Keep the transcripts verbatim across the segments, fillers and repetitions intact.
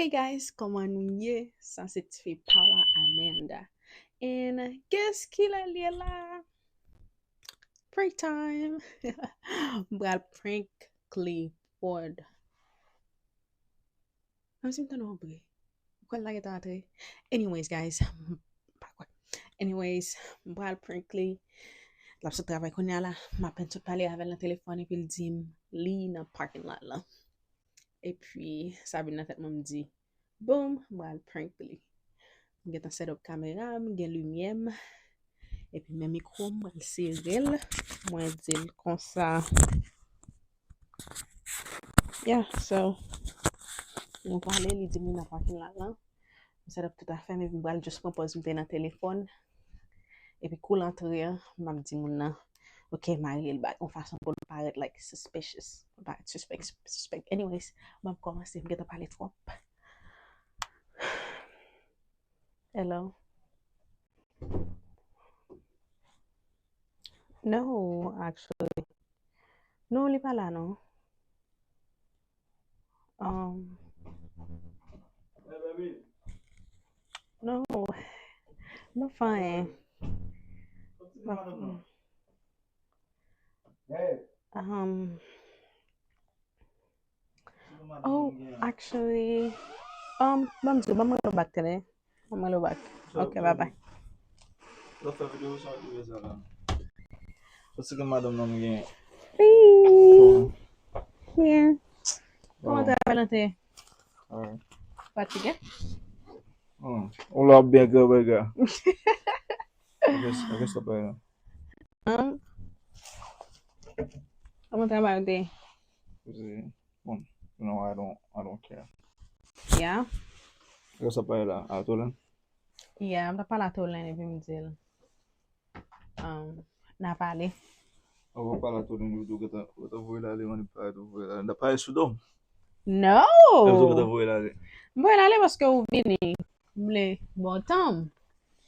Hey guys, kòman nou ye? Sa se tifi pa w la, Amanda. And guess kilè l ye la? Prank time! M pral prank Clifford. Menm si m tande yon bri. Ou kwè l la gentan antre? Anyways, guys, m pa kwè. Anyways, m pral prank li. L ap sot travay kounye a la. M apèn sot pale avè l nan telefòn epi l di m li nan parking lot la. Epi, sa vin nan tèt mwen, m di, boom, m pral prank li. M gentan set up kamera, m gen limyè m. Epi men mikwo m, mwen sere l, mwen di l konsa. Yeah, so, nou pale, li di m li nan parking lot lan. M set up tout afè m, epi m pral just pran pòz m te nan telefòn. Epi kou l antre an, m ap di moun nan, ok, m a rele l back, yon fason pou l parèt, like, suspicious. Pou l parèt suspect, suspect. Anyways, m ap kòmanse, m gentan pale twòp. Hello. No, actually. No, li pa la, non. Um, no, no fine. Um, oh, actually, um, ban m di w, ban m rele w back tande. Ban m rele w back. Ok, bye bye. Lè w fè videyo sa, ou di sa la. Paske madanm nan m gen. Hey. Yeah. Kòman travay lan te? Fatige? Hmm. Ou la byen gran bèga. Akè sa pa la. Kòman travay ou te? Bon, you know, I don't, I don't care. Yeah. Yo sa pale la, a Tolen? Yeah, m ta pale a Tolen epi m di l, um, n a pale. Ou pa pale a Tolen, ou gentan, ou gentan voye l ale, ou pa gentan voye l ale. N ta pale sou do m. No! Ou gentan voye l ale. M voye l ale paske ou vini. M vle bon tan m.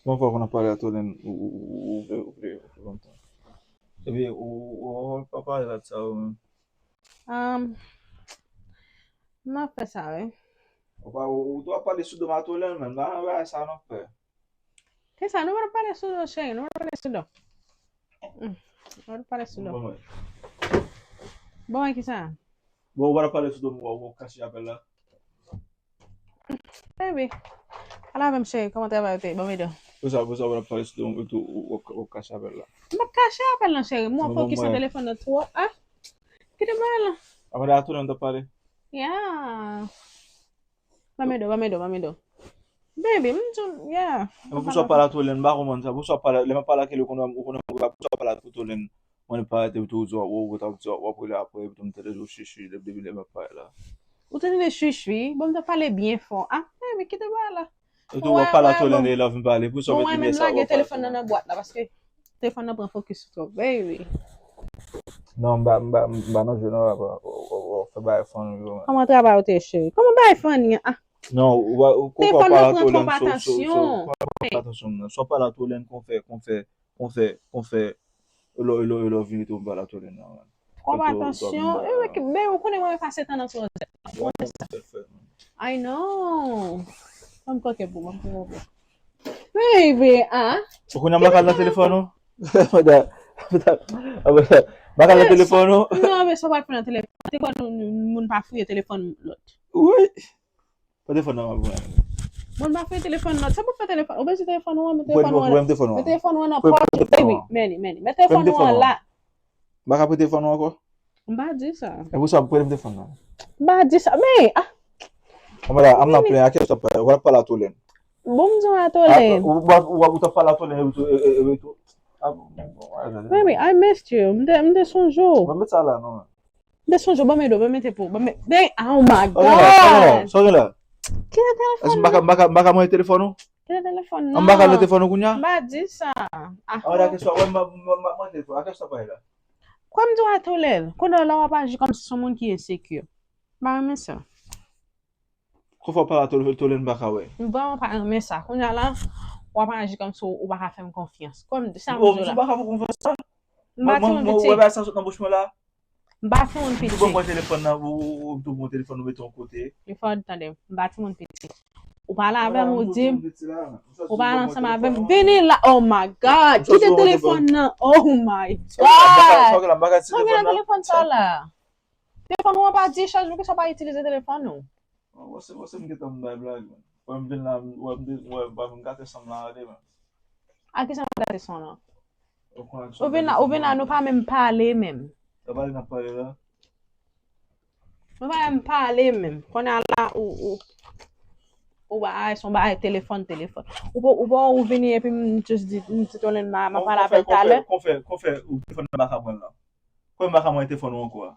Bon, fò w konn ap pale a Tolen, ou, ou, ou, ou vle, ou vle, ou vle bon tan. Epi, ou, ou, ou pa pale la de sa, ou menm. Um, m ap fè sa, wi. Ou pa, ou, ou dwe pale sou do m a Tolen, men, ba, ba, sa nou fè. Kisa, nou pa pale sou do, cheri, nou pa pale sou do. Hmm, nou pa pale sou do. Bon, mwen. Bon, mwen, kisa? Bon, ou pa pale sou do m, ou, ou kache apèl la. Baby, al avè m, cheri, kòman travay ou te? Ban m ede w. Pou sa, pou sa, ou pa pale sou do m, ou, ou, ou, ou kache apèl la. M p ap kache apèl lan, cheri. Mwen fokis nan telefòn nan twòp, ah. Kite bagay lan. Amanda a Tolen, m t ap pale. Yeah. Ban m ede w, ban m ede w, ban m ede w. Baby, m di w, yeah. Epi pou sa w pale a Tolen, m pa konprann sa. Pou sa w pale, lè m ap pale ak li, ou konnen, ou konnen, pou sa w pale a Tolen, mwen pa rete pou tou di w, ou, ou t ap di w, w ap rele apre, epi tou m tande w chichi, depi, depi lè m ap pale la. Ou tande chichi? Bon, m t ap pale byen fò. Ah, baby, kite bagay la. Ou tou w ap pale a Tolen e lè w vin pale, pou sa w mete mesaj w ap pale. Bon, mwen menm lage telefòn nan nan bwat la, paske telefòn nan pran fokis twòp, baby. Non, m pa, m pa, m pa nan jwe non, papa. Ou, ou, ou fè bagay funny, yo. Kòman travay ou te, cheri? Kòman bagay funny an? Ah. Non, ou, ou, ou, telefòn nan pran twòp atansyon. Ou pa pale a Tolen, so, so, so, ou pa pale a Tolen, non. So w pale a Tolen, kon fè, kon fè, kon fè, kon fè, e lè, e lè, e lè w vini tou, ou pale a Tolen, non, man. Twòp atansyon. E, men, ou konnen mwen pase tan nan klozèt. I know. Ban m koke pou, ban m koke pou. Baby, ah. Ou konnen m lakay nan telefòn ou? M lakay nan telefòn ou? Non, men sa w pral fè nan telefòn. Te kwè nou, nou, moun pa fouye telefòn lòt. Wi. Pran telefòn nan, mwen. Moun pa fouye telefòn lòt. Sa pou fè telefòn? Ou bezwen telefòn ou an, men telefòn ou an. Pran telefòn ou an. Men telefòn ou an nan pòch. Baby, men li, men li. Men telefòn ou an la. M pa ka pran telefòn ou ankò? M pa di sa. E pou sa, pran telefòn nan. M pa di sa. Men, ah. Amanda, I'm not playing. Akè w t ap pale? Ou ap pale a Tolen. Bon, m di w a Tolen. Ou, ou, ou t ap pale a Tolen, epi tou, e, e, epi tou. Ah, bon, bon, bon. Baby, I missed you. M te, m te sonje w. Mwen met sa la, non. M te sonje w, ban m ede w, ban m mete pou, ban m, ben, oh my God! Sa w gen la? Kite telefòn nan. Èske m pa ka, m pa ka, m pa ka manje telefòn ou? Kite telefòn nan. M pa ka manje telefòn ou kounye a? M pa di sa. Ah. Amanda, kesyon, wè, m, m, m, m, manje telefòn. Akè sa pale la? Kwè m di w a Tolen. Kounye a la w ap aji kòmsi se yon moun ki ensekir. M pa renmen sa. Konfwa w pale a Tol-, Tolen m pa ka wè. M vrèman pa renmen sa. Kounye a la, w ap aji kòmsi w, ou pa ka fè m konfyans. Kòm, sa m di w la. Ou pa ka fè m konfyans sa? M pa ti renmen ti. Ou wè bagay sa sot nan bouch mwen la? M pa timoun piti. Ou ban mwen telefòn nan, ou, ou, ou ban mwen telefòn, ou mete yon kote. Li fò tande m. M pa timoun piti. Ou pale avè m, ou di m, ou pale ansanm avè m. Vini la. Oh my God. Kite telefòn nan. Oh my God. Sa w gen nan telefòn sa la? Telefòn ou an pa dichaj, poukisa w pa itilize telefòn ou? Wè se, wè se m gentan m bay blag, man. Wè m vin la, wè m de, wè, wè m gate san m la, gade, man. A kisa m gate san w lan? Ou vin la, ou vin la, nou pa menm pale menm. Sa pale n ap pale la? Nou pa menm pale menm. Kounye a la, ou, ou, ou bagay, se yon bagay telefòn, telefòn. Ou pa, ou pa, ou vini epi m just di, m di Tolèn m a, m a pale avè l talè. Konfè, konfè, konfè, ou telefòn nan pa ka pran la. Kòman m pa ka mwen telefòn ou ankò a?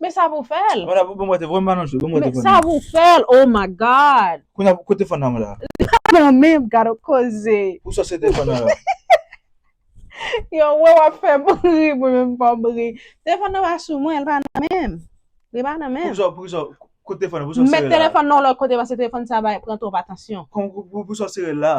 Men sa pou fè l. Mwen la, mwen mwen telefòn, mwen nan jwe, mwen mwen Men telefòn. Sa pou fè l, oh my God. Kounye a, kote telefòn nan mwen la? Nan menm, gade w koze. Pou sa se telefòn nan la? Yo, wè w ap fè bri, mwen menm pa bri. Telefòn nan pa sou mwen, l pa nan menm. Li pa nan menm. Pou sa, pou sa, kote telefòn nan, pou sa w sere la? Met telefòn nan lòt kote, paske telefòn sa bay, pran twòp atansyon. Kon, pou, pou, pou sa w sere la?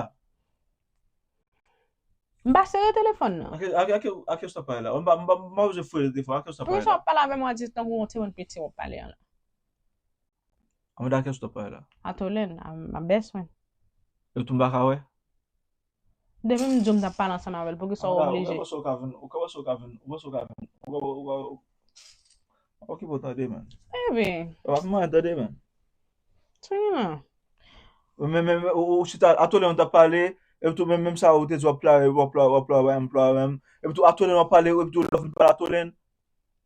M pa sere telefòn nan. Ake, ake, ake, ake w stop pale la. M pa, m pa, m pa bezwen foure telefòn. Ake w stop pale la. Poukisa w ap pale avè m, w a di tankou yon timoun piti w ap pale an la? Amanda, ake w stop pale la. Atolèn, a, a best friend. Yo tou m pa ka wè? Depi m di w m t ap pale ansanm avè l, poukisa w oblije? Ou ka panse w ka vin, ou ka panse w ka vin, ou panse w ka vin, ou ka, ou ka, Ok, bon, tande, man. Baby. W ap mwen tande, man. Trina. Men, men, men, ou, ou chita, atolè, nou t ap pale, epi tou, men, menm sa, ou te di w ap plare, w ap plare, w ap plare, w ap plare, epi tou, atolè, w ap pale, epi tou, lè w fin pale atolè,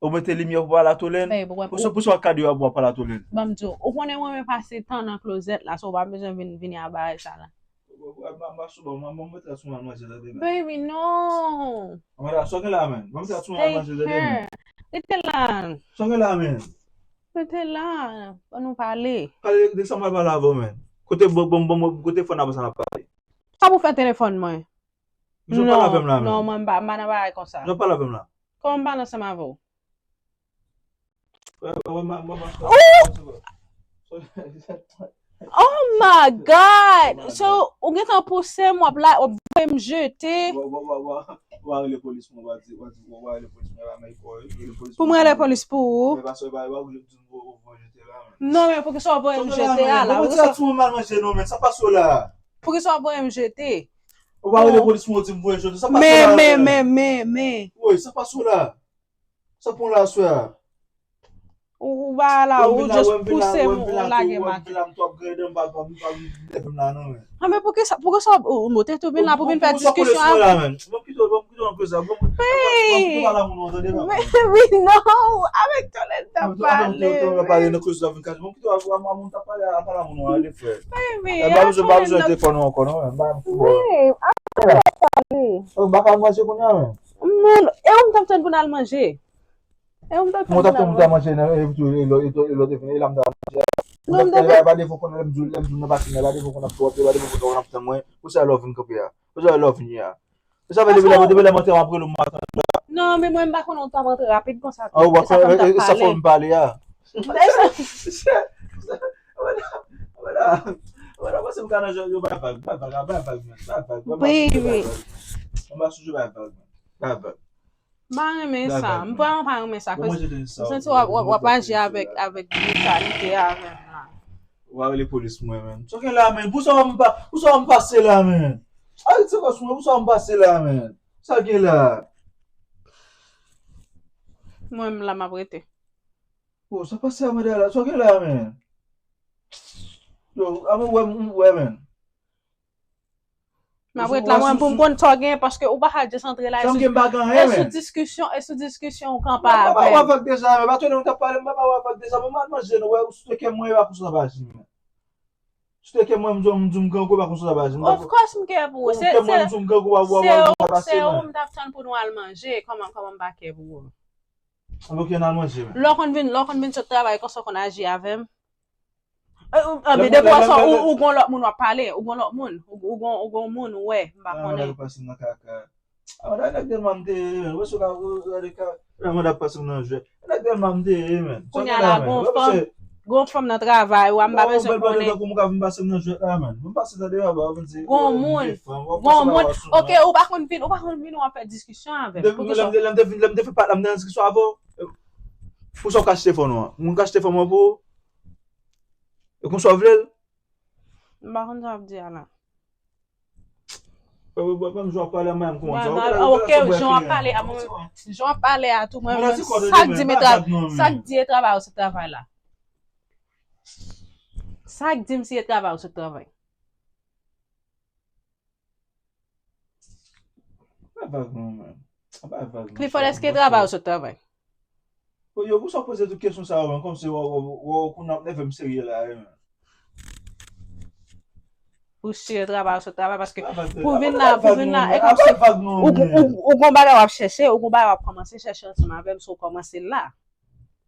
ou mete limyè pou pale atolè. Pou sa, pou sa, w ak kado, w ap pale atolè. Ban m di w, ou konnen mwen, mwen pase tan nan klozèt la, so w pa bezwen vin, vini a bagay sa la. Baby, no. Amanda, sa w gen la, man? Ban m sa sou manje, tande, man. Rete la. Sa w gen la, man? Rete la. Ban nou pale. Pale de sa mwen pale avè w, man. Kote, bon, bon, bon, bon, kote fòn nan sa n ap pale? Sa pou fè telefòn mwen? Ou pale avè m la, man? Non, mwen m pa, m pa nan bagay konsa. Ou pale avè m la? Kòman m pale ansanm avè w? Oh my God! So, ou gentan pouse m, w ap la, w ap voye m jete. Pou mwen rele polis pou ou. Non, men poukisa w voye m jete a la? Poukisa w voye m jete? Men, men, men, men, men. Sa pran la aswè a? Ou, ou ba la, ou just pouse m, ou lage m atè. A, men poukisa, poukisa ou, ou te tou vin la pou vin fè diskisyon avè m? Baby, non, avèk Tolèn t ap pale. Baby, avèk Tolèn t ap pale. Man, e ou m t ap tann pou n al manje? E ou m t ap tann pou n al manje? Mwen t ap tann pou n al manje, e lò, e lò, e lò te fini, e la m t al manje. Non, m te fè. Pa defo konnen lè m di w, lè m di w nan pati mwen, pa defo konnen ap twò, pa defo konnen ap tann mwen. Pou sa lè w vin kanpe a? Pou sa lè w vini a? Pou sa fè depi lè, depi lè m antre, m ap rele w, m pa tann ou la. Non, men mwen m pa konnen ou t ap antre rapid konsa. Ah, ou pa konnen, e sa fò m pale a. Baby. M pa renmen sa. M vrèman pa renmen sa. M santi w ap, w ap, w ap aji avèk, avèk britalite avè m la. Ou pa rele polis mwen, menm. Sa gen la, menm. Pou sa w ap m pa, pou sa w ap m pase la, menm. Arete fòs mwen, pou sa w ap m pase la, menm. Sa gen la. Mwen, m la, m ap rete. Oh, sa pase a, manda la. Sa gen la, menm. Yo, a mwen, wè, m, wè, menm. M ap ret la, mwen, pou m konn sa w gen, paske ou pa ka just antre la, e sou diskisyon, e sou diskisyon ou kanpe avè m. M pa ba w avèk deja, men pa tounen ou t ap pale, m pa ba w avèk deja, men m al manje, non, wè, ou sou teke mwen, e pa konsa w ap aji, men. Sou teke mwen, m di w, m di w m grangou, e pa konsa w ap aji. Of course, m kè pou ou. Se, se, se ou, se ou m t ap tann pou nou al manje, kòman, kòman m pa kè pou ou? Anben, ok, n al manje, men. Lè w konn vin, lè w konn vin sot travay, konsa w konn aji avè m? Anben, depi w sot, ou, ou gon lòt moun w ap pale, ou gon lòt moun, ou, ou gon, ou gon moun, ou wè, m pa konnen. Lè pase nan kaka. A, manda nèg tèlman m te ye, men. Wè, sou ka, wè, wè, de ka, manda pase m nan jwèt. Nèg tèlman m te ye, men. Kounye a la, gon fanm, gon fanm nan travay, ou a m pa bezwen konnen. Tankou m ka vin pase m nan jwèt la, men. Mwen pase tande, w ap vin di, gon moun, gon moun. Ok, ou pa konn vin, ou pa konn vin, w ap fè diskisyon avè m. Lè m te, lè m te vin, lè m te fè pa, lè m te nan diskisyon avè w. Pou sa w kache telefòn ou an? Moun kache telefòn mwen pou ou? E konsa w vle l? M pa konn sa w ap di a la. Menm jan w ap pale a mwen, m konn sa. Ok, jan w ap pale a mwen, jan w ap pale a tou, mwen menm, sa k di m e travay, sa k di e travay ou se travay la? Sa k di m si e travay ou se travay? Pa vag non, man. Pa vag non. Clifford, èske e travay ou se travay? Yo, pou sa w poze tout kesyon sa yo, man, kòmsi w, w, w, w konnen ap nève m serye la, wi, man. Pou si e travay ou se travay, paske pou vin la, pou vin la, e kòmsi ou, ou, ou, ou gon bagay w ap chèche, ou gon bagay w ap kòmanse chèche ansanm avè m, si w kòmanse la.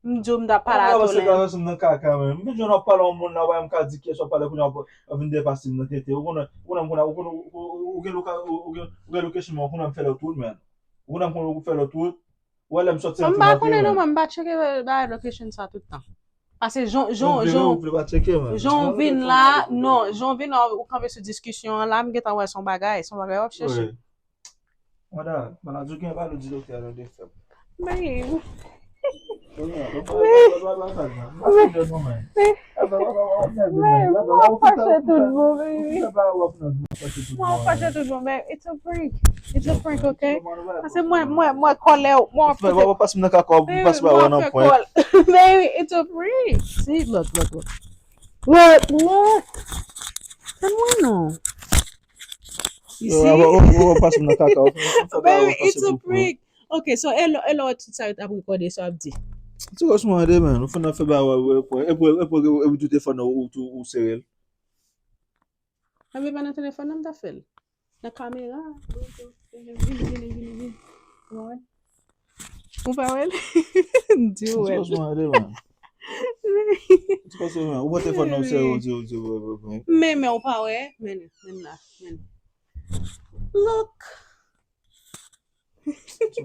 M di w m t ap pale a tou lè. Nan kaka, man. M vin jwenn w ap pale yon moun la, w pa menm ka di kiyès w ap pale, kounye a w ap vin depase m nan tete. Ou konnen, ou konnen, ou konnen, ou konnen, ou gen loka-, ou gen, ou gen location, man, ou konnen m fè lòt wout, man. Ou konnen m konnen ou fè lòt wout. Ou wè lè m sòti an. M pa konnen non, mwen, m pa tcheke bagay location sa tout tan. Paske jan, jan, jan, jan w vin la, non, jan w vin la, ou kanpe sou diskisyon an la, m gentan wè se yon bagay, se yon bagay w ap chèche. Manda, maladi w gen, pa nou di doktè a non, de fèm. Babe. Babe. Babe. Babe, m ap fache tout bon, baby. M ap fache tout bon, babe. It's a prank. It's a prank, ok? Paske mwen, mwen, mwen kòlè, mwen ap fè. W ap pase m nan kaka, w ap pase ba w nan pwen. Baby, it's a prank. See, look, look, look. Look, look. Fè mwen non. You see? W ap pase m nan kaka, w ap fè ba w. Baby, it's a prank. Ok, so, e lè, e lè w wè tout sa yo t ap rekòde, sa w ap di? Ti kòs mwen de, man. Ou fè nan fè ba w, epi, epi, epi, epi, tou telefòn nan, ou, ou, ou sere l. Mwen pa nan telefòn nan, m ta fè l. Nan kamera. Vini, vini, vini, vini. Ou pa wè l? M di w wè l. Ou pran telefòn nan, ou sere, ou di, ou di, ou di. Men, men, ou pa wè? Men, men la, men. Look.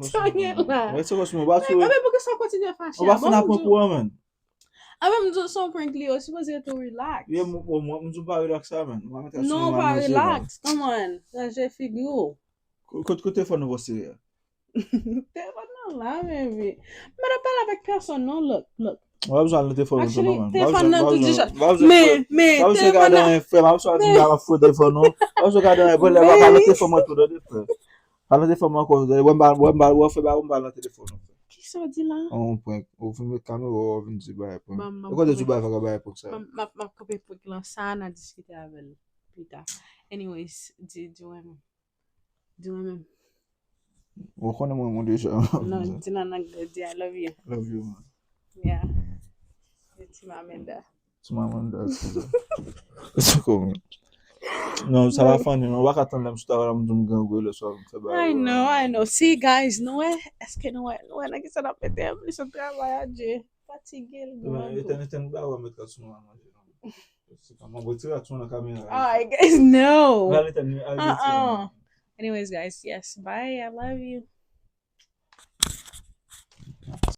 Sa gen la. Mwen, se kòs mwen, ou pa sou. Mwen, men poukisa w kontinye fache? Ou pa fin aprann kouran, man. Avè m di w se yon prank li, ou sipoze tou relax. Ye, m, m, m, m di w pa relax sa, man. Non, pa relax. Come on. Ranje figi w. Kote, kote telefòn nan w sere a? Telefòn nan la, baby. M pa t ap pale avèk pèsòn, non, look, look. W ap bezwen al nan telefòn nan tou, non, man. Telefòn nan tou deja. Men, men, telefòn nan. W ap bezwen gade yon frè, w ap bezwen gade yon frè telefòn, non. W ap bezwen gade yon frè, lè w ap al nan telefòn mwen tou, tande, frè. Pa nan telefòn mwen ankò, wè m ba, wè m ba, wè fè ba, wè m ba nan telefòn mwen. Kisa w di la? On prank. Ou fin met kamera, ou vin di bagay prank. E kote di bagay fè bagay prank sa? M ap, m ap kanpe prank lan sa nan diskite avè l pita. Anyways, di, di w renmen. Di w renmen. Ou konnen mwen renmen w deja. Non, di nan lang, di I love you. Love you, man. Yeah. Di Team Amanda. Ti manman m dal sou sa. Se kòman? Non, sa pa funny, non. Ou pa ka tann lè m sou travay la, m di m grangou, lè swa m fè bagay. I know, I know. See, guys, nou wè, èske nou wè, nou wè nan kisa n ap mete m? Li sot travay a, Dye. Fatige l, grangou. Etèn, etèn, ba wè met rat sou nou a manje, non. Se pa mwen, bon, ti rat sou nan kamera. Alright, guys, no. Al etèn, al etèn. Anyways, guys, yes, bye, I love you.